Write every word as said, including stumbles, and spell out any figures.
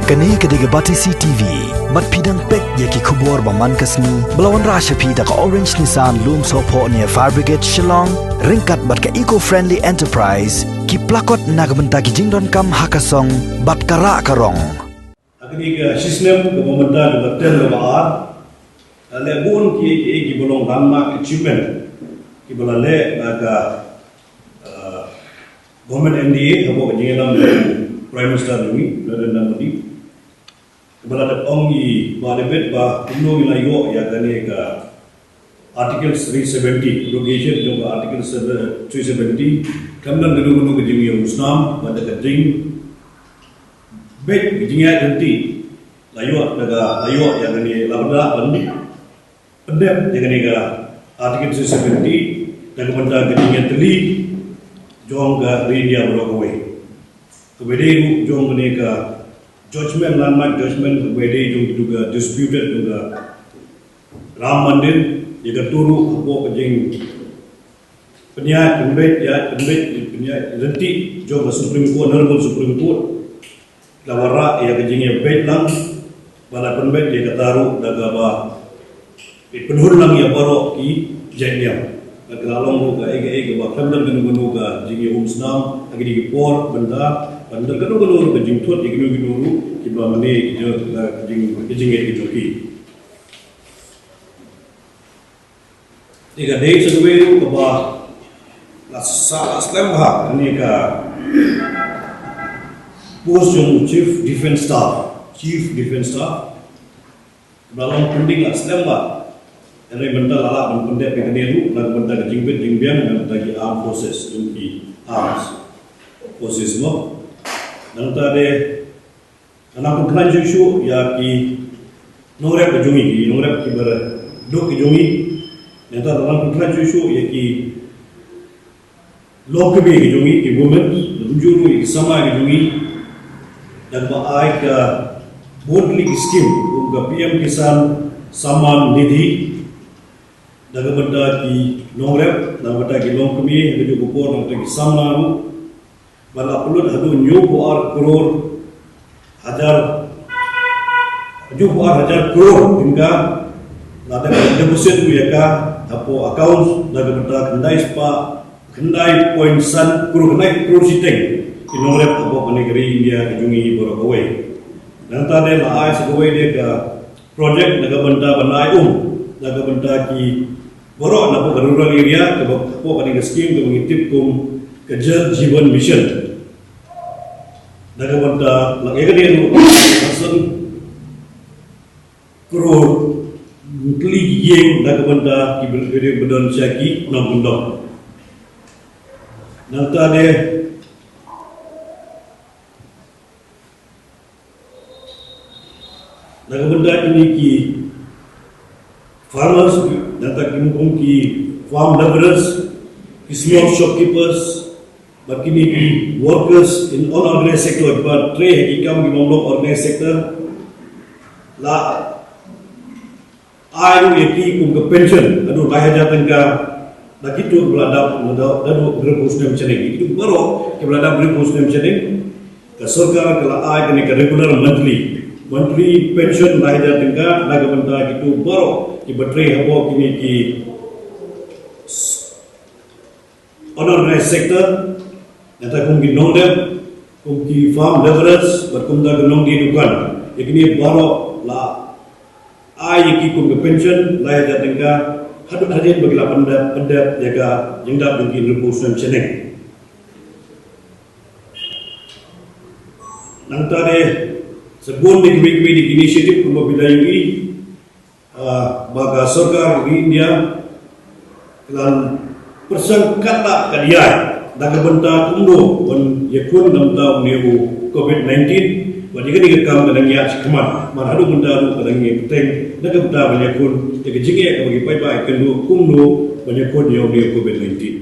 Kane ka dei ka Batesi T V. Bad phi dang peit ïa ki khubor ba man ka sngi ba la wanrah sha phi da ka Orange Nissan Lumsohphoh near Fire Brigade Shillong, ryngkat bad ka Eco Friendly Enterprise, ki plakot na ka bynta ki jingdonkam ha ka song bad ka rah ka rong. Ha kane ka shisnem kaba mynta kaba ter kaba ar, la leh bun kiei kiei kiba long landmark achievement kiba la leh na ka, uh, government M D A hapoh ka jingïalam Prime Minister jong ngi Narendra Modi. Kaba la dep ong i Bah David ba kumno ngi la ïoh ïa kane ka Article three seventy, abrogation jong ka Article three seventy, khlem don kano kano ka jingïaumsnam bad da ka jingbeit ka jingïaid lynti la ïoh da ka, la ïoh ïa kane, la bynta ban pyndep ïa kane ka Article three seventy da ka bynta ka jingïatylli jong ka ri India baroh kawei. Kaba dei ruh jong kane ka judgment, landmark judgment, kaba dei jong kito ka disputed jong ka Ram Mandir, ïa kato ruh hapoh ka jingpynïaid pynbeit, ïaid pynbeit, pynïaid lynti jong ka Supreme Court, Honorable Supreme Court, la wanrah ïa ka jingïabeit lang, ba la pynbeit ïa kata ruh da kaba pynhun lang ïa baroh ki jait niam. Bad ka la long ruh kaei kaei kaba khlem don kano kano ka jingïaumsnam ha kine ki por mynta, ban don kano kano ruh ka jingthut ïa kino kino ruh kiba mane ki jing, ka jing, ka jingngeit ki jong ki. Te ka dei sa kawei ruh kaba la sah, la slem bha kane ka post jong u Chief Defence Staff, Chief Defence Staff. Kaba la long pending, la slem bha. Hynrei mynta la lah ban pyndep ïa kane ruh na ka bynta ka jingbit jingbiang na ka bynta ki armed forces, jong ki armed forces mo. Nangta de nang pynkhlan shuh shuh ïa ki nongrep ka jong ngi, ki nongrep kiba duk ka jong ngi. Nangta nang pynkhlan shuh shuh ïa ki longkmie ki jong ngi, ki women, kumjuh ruh ïa ki samla ki jong ngi, da kaba ai ka bun tylli ki skim kum ka P M Kisan Samman Nidhi, da ka bynta ki nongrep, da ka bynta ki longkmie, ha kajuh ka por da ka bynta ki samla ruh. Ba la pynlut haduh hynñiewphew ar klur hajar, hynñiewphew ar hajar klur tyngka, la dep deposit ruh ïa ka hapoh account da ka bynta khyndai spah, khyndai point san klur, khyndai klur shiteng ki nongrep hapoh kane ka ri India ka jong ngi baroh kawei. Nangta de la ai sa kawei de ka project na ka bynta ban ai um na ka bynta ki baroh na ka rural area, kaba hapoh kane ka skim kaba ngi tip kum ka Jal Jeevan Mission. Na ka bynta la ïa kane ruh san klur tylli ki ïing na ka bynta ki briew ba don sha ki nongkyndong. Nangta de na ka bynta kine ki farmers, nangta ki, kum ki farm labourers, ki small shopkeepers, bad kine ki workers in unorganised sector, kiba trei ha ki kam ki bym long organised sector, la ai ruh ïa ki kum ka pension haduh lai hajar tyngka, da kito kiba la dap naduh hynriewphew snem shaneng. Kito baroh kiba la dap hynriewphew snem shaneng, ka sorkar ka la ai kane ka regular monthly, monthly pension lai hajar tyngka na ka bynta kito baroh kiba trei hapoh kine ki unorganised sector, nangta kum ki nonglep, kum ki farm labourers, bad kumta ki nongdie dukan. Ïa kine baroh la ai ïa ki kum ka pension lai hajar tyngka, haduh hadien ba ki la pyndep, pyndep ïa ka jingdap jong ki hynriewphew snem shaneng. Nangta de sa bun de kiwei kiwei de ki initiative kumba phi la ïohi, ah, ba ka sorkar ka India ka la pyrshang katba kat ïa da ka bynta kumno ban ïakhun na ka bynta une u Covid nineteen. Bad ïa kane ka kam ka dang ïaid shakhmat, bad haduh mynta ruh ka dang ïa bteng na ka bynta ban ïakhun ïa ka jingeh kaba ki paidbah ki kynduh kumno ban ïakhun ïa une u Covid nineteen.